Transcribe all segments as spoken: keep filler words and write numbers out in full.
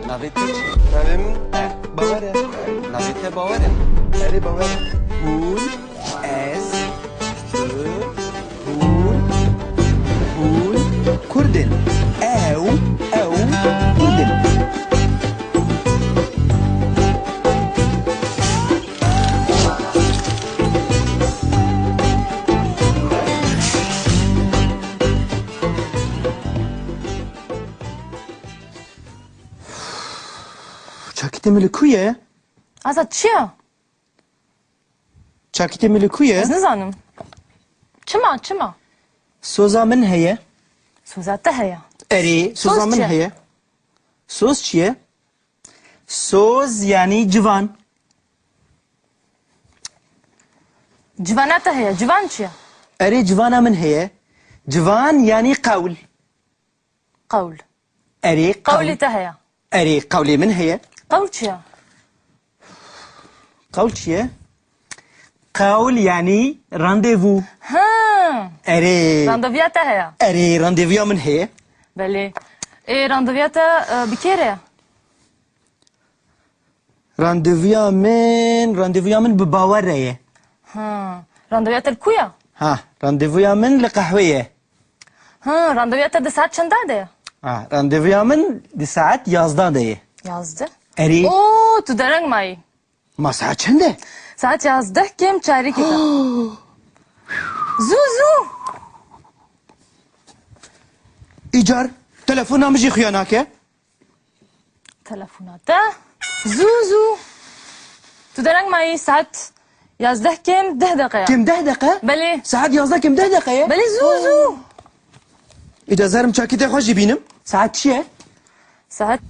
Navê te çi? Navê min Bawer e. Navê te Bawer e? Erê, Bawer e. Hûn, ez, tu, hûn, hûn Kurd in. Ew, ew Kurd in. Çakitê min li ku ye? Azad, çi ye? Çakitê min li ku ye? Ez nizanim. Çima, çima? Soza min heye. Soza te heye? Erê, soza Soz min çi ye? heye. Soz çi ye? Soz yanî civan. Civana te heye. Civan çi ye? Erê, civana min heye. Civan yanî qewl. Qewl. Erê, qewl. Qewlê te heye. Erê, qewlê min heye. Qewl çi ye? Qewl çi ye? Qewl yanî randevû. Ha. Erê. Randevuya te heye. Erê, randevuya min heye. Belê. Ê, randevuya te, e, bi kê re ye? Randevuya min, randevuya min bi Bawer re ye. Ha, randevuya te li ku ye? Ha, randevuya min li qehwê ye. Ha, randevuya te di saet çenda de ye? Ha, randevuya min di saet yazdeh de ye. Yazdeh? Erê. Oo, tu dereng mayî. Ma saet çend e? Saet yazdeh kêm çarîkê de. Zû, zû. Îcar, telefona min jî xuya nake. Telefona te. Zû, zû. Tu dereng mayî, saet yazdeh kêm deh deqe ye. Kêm deh deqe? Belê. Saet yazdeh kêm deh deqe ye? Belê, zû, zû. Îca zerim çakîtê xwe jî bînim. Saet çi ye? Saet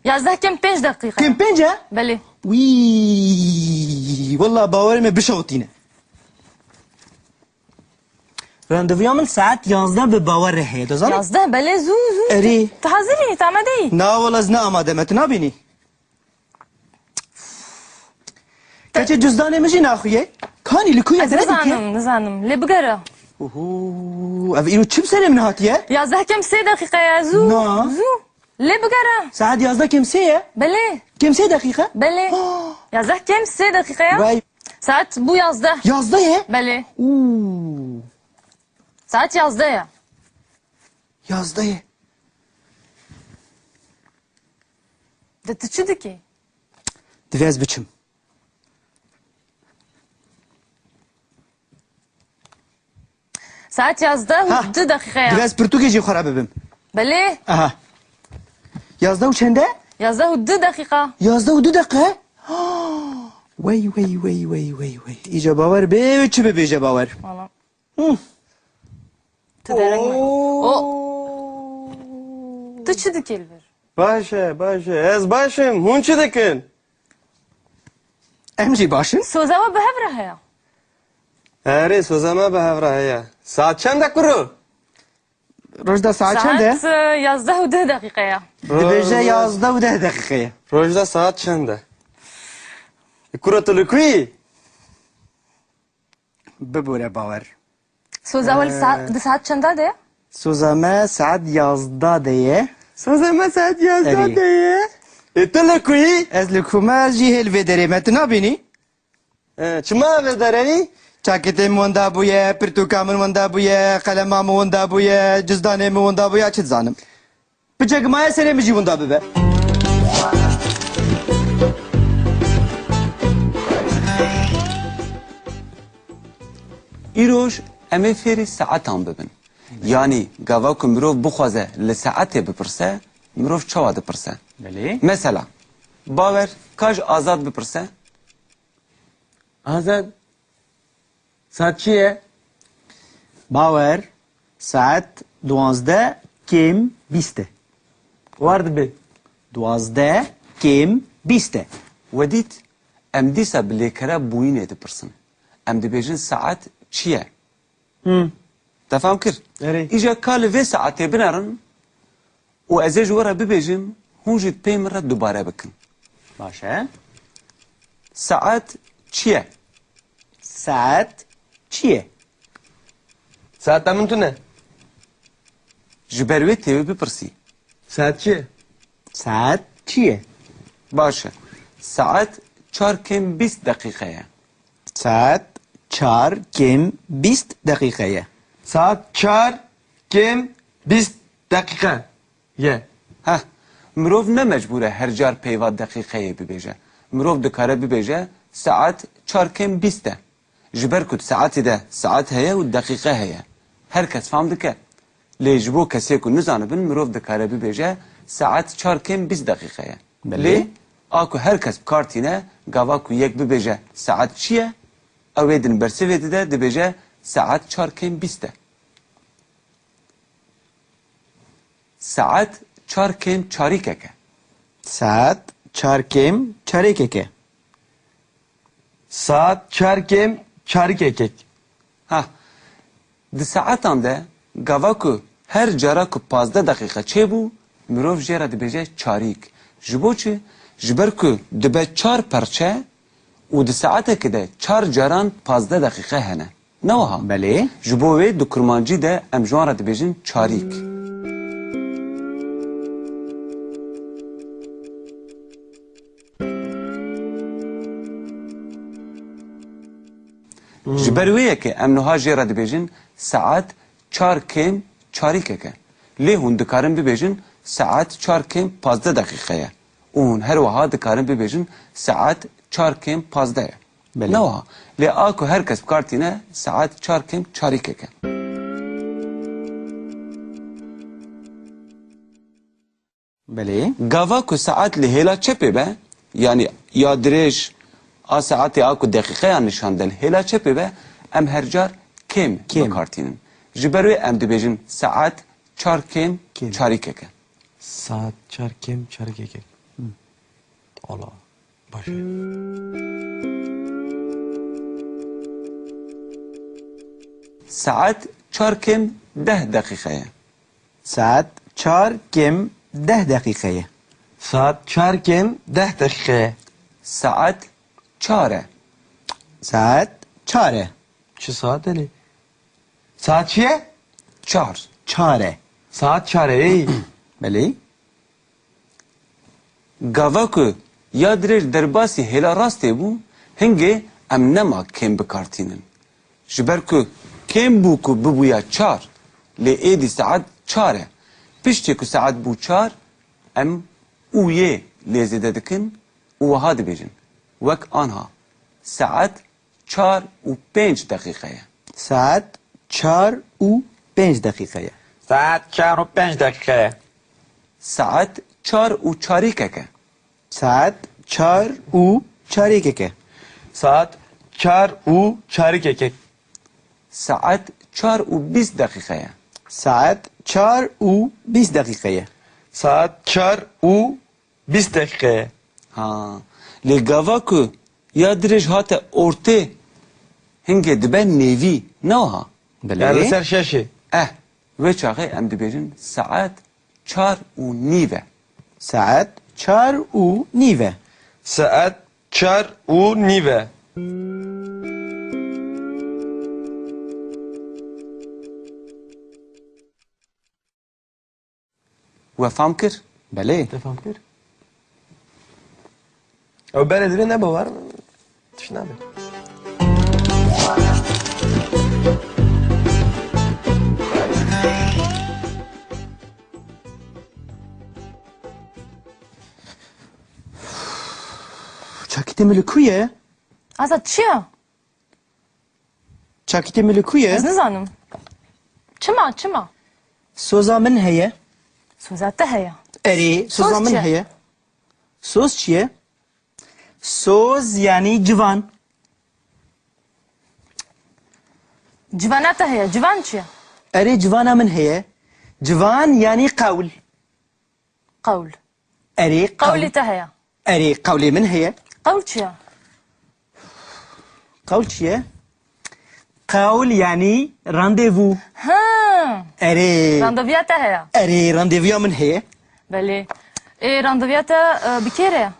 yazdeh kêm pênc deqîqe ye. Kêm pênc e? Belê. Wî, wela bawerê me bişewitîne. Randevuya min saet yazdeh bi Bawer re heye, dizanî? Yazdeh, belê, zû, zû. Erê. Tu hazir î, tu amade yî? Na, wela ez ne amade me, tu nabînî? Keçê cizdanê min jî naxuye. Kanî li ku ye? Ez derê dike? Nizanim, nizanim. Lê bigere. Uhu, ev îro çi bi serê min hatiye? Yazdeh kêm sê deqîqe ye, zû. Na. Zû. Lê bigere. Saet yazdeh kêm sê ye? Belê. Kêm sê deqîqe? Belê. Ah. Yazdeh kêm sê deqîqe ye. Vay. Saet bû yazdeh. Yazdeh ye? Belê. Û. Saet yazdeh ye. Yazdeh ye. De tu çi dikî? Divê ez biçim. Saet yazdeh û Ha, du deqîqe ye. Divê ez pirtûkê jî xwe re bibim. Belê. Aha. Yazdeh û çend e? Yazdeh û du deqîqa. Yazdeh û du deqe? Wey, wey, wey, wey, wey, wey. Îca Bawer bê, çi bibêje Bawer? Wala. Hı. Tu dereng me. Oo. O. Tu çi dikî li vir? Baş e, baş e. Ez baş im. Hûn çi dikin? Em jî baş in. Soza we bi hev re heye? Erê, soza me bi hev re heye. Saet çend e kuro? Rojda saet çend e? Saet, e, yazdeh û deh deqîqe ye. Dibêje yazdeh û deh deqîqe ye. Rojda saet çend e? Kuro, tu li ku yî? Bibore Bawer. Soza we li sa-, Ee. di saet çenda de ye? Soza me saet yazda de ye. Soza me saet yazda Erê. de ye. E, tu li ku yî? Ez li ku me, ez jî hê li vê derê me, tu nabînî? E, çima vê derê yî? Çaketê min winda bûye, pirtûka min winda bûye, qelema min winda bûye, cizdanê min winda bûye, çi dizanim. Piçek maye serê min jî winda bibe. Îroj em ê fêrî saetan bibin. Yanî gava ku mirov bixwaze li saetê bipirse, mirov çawa dipirse? Belê. Mesela, Bawer ka ji Azad bipirse? Azad, saet çi ye? Bawer, saet duwazdeh kêm bîst e. War dibe. Duwazdeh kêm bîst e. We dît, em dîsa bi lêkera bûyînê dipirsin. Em dibêjin saet çi ye? Hmm. Te fam kir? Erê. Îja ka li vê saetê binerin û ez ê ji we re bibêjim, hûn jî pey min re dubare bikin. Baş e. Saet çi ye? Saet çi ye? Saeta min tune. Ji ber wê tê wê bipirsî. Saet çi ye? Saet Çi ye? Baş e. Saet çar kêm bîst deqîqe ye. Saet çar kêm bîst deqîqe ye. Saet çar kêm bîst deqîqe ye. Heh. Mirov ne mecbûr e her car peyva deqîqeyê bibêje. Mirov dikare bibêje, saet çar kêm bîst e. Ji ber ku di saetê de saet heye û deqîqe heye. Her kes fam dike. Lê ji bo kesê ku nizanibin, mirov dikare bibêje, saet çar kêm bîst deqîqe ye. Belê. Lê a ku her kes bi kar tîne, gava ku yek bibêje, saet çi ye? Ew ê din bersivê dide, dibêje, saet çar kêm bîst e. Saet çar kêm çarîkek e. Saet çar kêm çarêkek e. Saet çar kêm çarîkekek. Ha, di saetan de gava ku her cara ku pazdeh deqîqe çêbû, mirov jê re dibêje çarîk. Ji bo çi? Ji ber ku dibe çar perçe û di saetekê de çar caran pazdeh deqîqe hene. Ne wiha? Belê. Ji bo wê di kurmancî de em ji wan re dibêjin çarîk. Ji ber wê yekê em niha jê re dibêjin saet çar kêm çarîkek e. Lê hûn dikarin bibêjin saet çar kêm pazdeh deqîqe ye. Û hûn her wiha dikarin bibêjin saet çar kêm pazdeh ye. Belê. Ne wiha. Lê a ku her kes bi kar tîne, saet çar kêm çarîkek e. Belê. Gava ku saet li hêla çepê be, yanî ya dirêj a saetê a ku deqîqeyan nîşan de li hêla çepê be, em her car kêm Kêm. bi kar tînin. Ji ber wê em dibêjin saet çar kêm Kêm. çarîkek e. Saet çar kêm çarîkek e. Hı. Allah. Baş e. Saet çar kêm deh deqîqe ye. Saet çar kêm deh deqîqe ye. Saet çar kêm deh deqîqe ye. Saet çar e. Saet çar e. Çi saet e lê? Saet çi ye? Çar. Çar e. Saet çar e, ey. Belê. Gava ku ya dirêj derbasî hêla rastê bû, hingê em nema kêm bi kar tînin. Ji ber ku kêm bû ku bibûya çar, lê êdî saet çar e. Piştî ku saet bû çar, em û yê lê zêde dikin û wiha dibêjin. Wek anha, saet çar û pênc deqîqe ye. Saet çar û pênc deqîqe ye. Saet çar û pênc deqîqe ye. Saet çar û çarîkek e. Saet çar û çarîkek e. Saet çar û çarîkek e. Saet çar û bîst deqîqe ye. Saet çar û bîst deqîqe ye. Saet çar û bîst deqîqe ye. Ha. Lê gava ku ya dirêj hate ortê, hingê dibe nêvî, ne wiha? Belê. Yani li ser şeşê. Eh, wê çaxê em dibêjin saet çar û nîv e. Saet çar û nîv e. Saet çar û nîv e. We fam kir? Belê. Te fam kir? Ew berê divê ne bawer, tişt nabe. Çakîtê min li ku ye? Azad, çi ye? Çakîtê min li ku ye? Ez nizanim. Çima, çima? Soza min heye. Soza te heye? Erê, soza Soz min çi? heye. Soz çi ye? Soz yanî civan. Civana te heye. Civan çi ye? Erê, civana min heye. Civan yanî qewl. Qewl. Erê, qewl. Qewlê te heye? Erê, qewlê min heye. Qewl çi ye? Qewl çi ye? Qewl yanî randevû. Ha. Erê. Randevuya te heye? Erê, randevuya min heye. Belê. Ê, randevuya te, e, bi kê re ye?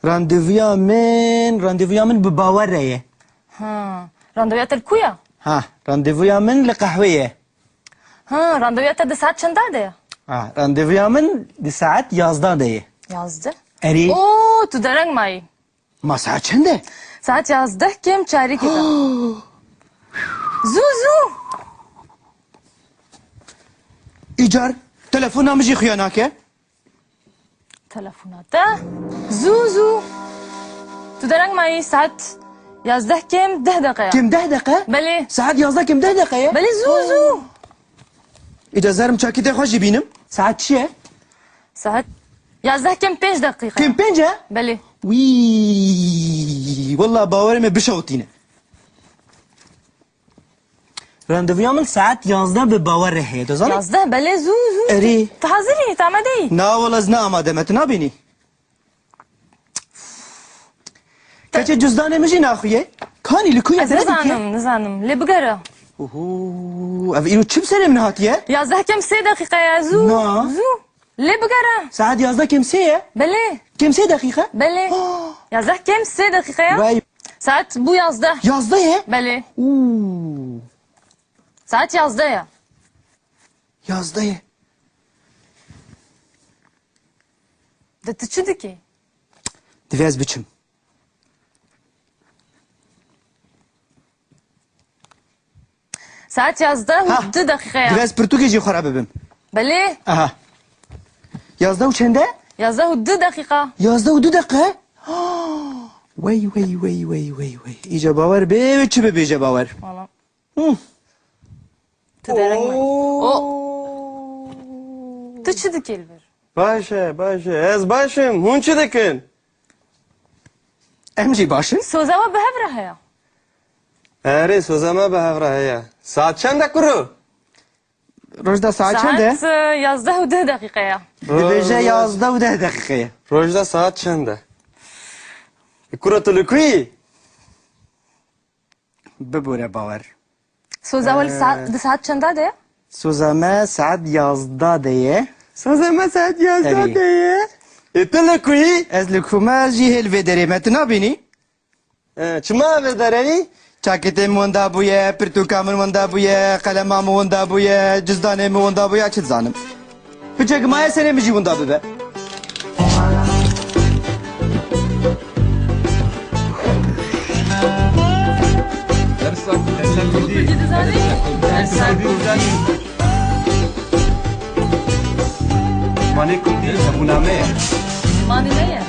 Randevuya min, randevuya min bi Bawer re ye. Ha, randevuya te li ku ye? Ha, randevuya min li qehwê ye. Ha, randevuya te di saet çenda de ye? Ha, randevuya min di saet yazdeh de ye. Yazdeh? Erê. Oo, tu dereng mayî. Ma saet çend e? Saet yazdeh kêm çarîkê de. Zû, zû. Îcar, telefona min jî xuya nake. Telefona te. Zû, zû. Tu dereng mayî, saet yazdeh kêm deh deqe ye. Kêm deh deqe? Belê. Saet yazdeh kêm deh deqe ye? Belê, zû, zû. Îca zerim çakîtê xwe jî bînim. Saet çi ye? Saet yazdeh kêm pênc deqîqe. Kêm pênc e? Belê. Wî, wela bawerê me bişewitîne. Randevuya min saet yazdeh bi bawer re heye, dizanî? Yazdeh, belê, zû, zû. Erê. Tu hazir î, tu amade î? Na, wela ez ne amade me, tu nabînî? Keçê cizdanê min jî naxuye. Kanî li ku ye? Ez dere dike? Nizanim, nizanim. Lê bigere. Uhu, ev îro çi bi serê min hatiye? Yazdeh kêm sê deqîqe ye, zû. Na. Zû. Lê bigere. Saet yazdeh kêm sê ye? Belê. Kêm sê deqîqe? Belê. Ah. Yazdeh kêm sê deqîqe ye. Vay. Saet bû yazdeh. Yazdeh ye? Belê. Uuu. Saet yazdeh ye. Yazdeh ye. De tu çi dikî? Divê ez biçim. Saet yazdeh û Ha, du deqîqe ye. Divê ez pirtûkê jî xwe re bibim. Belê. Aha. Yazdeh û çend e? Yazdeh û du deqîqa. Yazdeh û du deqe? Wey, wey, wey, wey, wey, wey. Îca bawer bê, çi bibêje bawer? Wala. Hı. Tu dereng me. Oo. O. Tu çi dikî li vir? Baş e, baş e. Ez baş im. Hûn çi dikin? Em jî baş in. Soza we bi hev re heye? Erê, soza me bi hev re heye. Saet çend e kuro? Rojda saet çend e? Saet, e, yazdeh û deh deqîqe ye. Dibêje yazdeh û deh deqîqe ye. Rojda saet çend e? E, kuro tu li ku yî? Bibûre bawer. Soza we li Ee, saet, di saet çenda de ye? Soza me saet yazdeh de ye. Soza me saet yazdeh Erê. de ye. E, tu li ku yî? Ez li ku me, ez jî hê li vê derê me, tu nabînî? E, çima vê derê yî? Çaketê min winda bûye, pirtûka min winda bûye, qelema min winda bûye, cizdanê min winda bûye, çi dizanim. Piçek maye serê min jî winda bibe. Dersa, dersa kurdî. Dersa kurdî. Manê kurdî hebûna me ye. Manê me ye.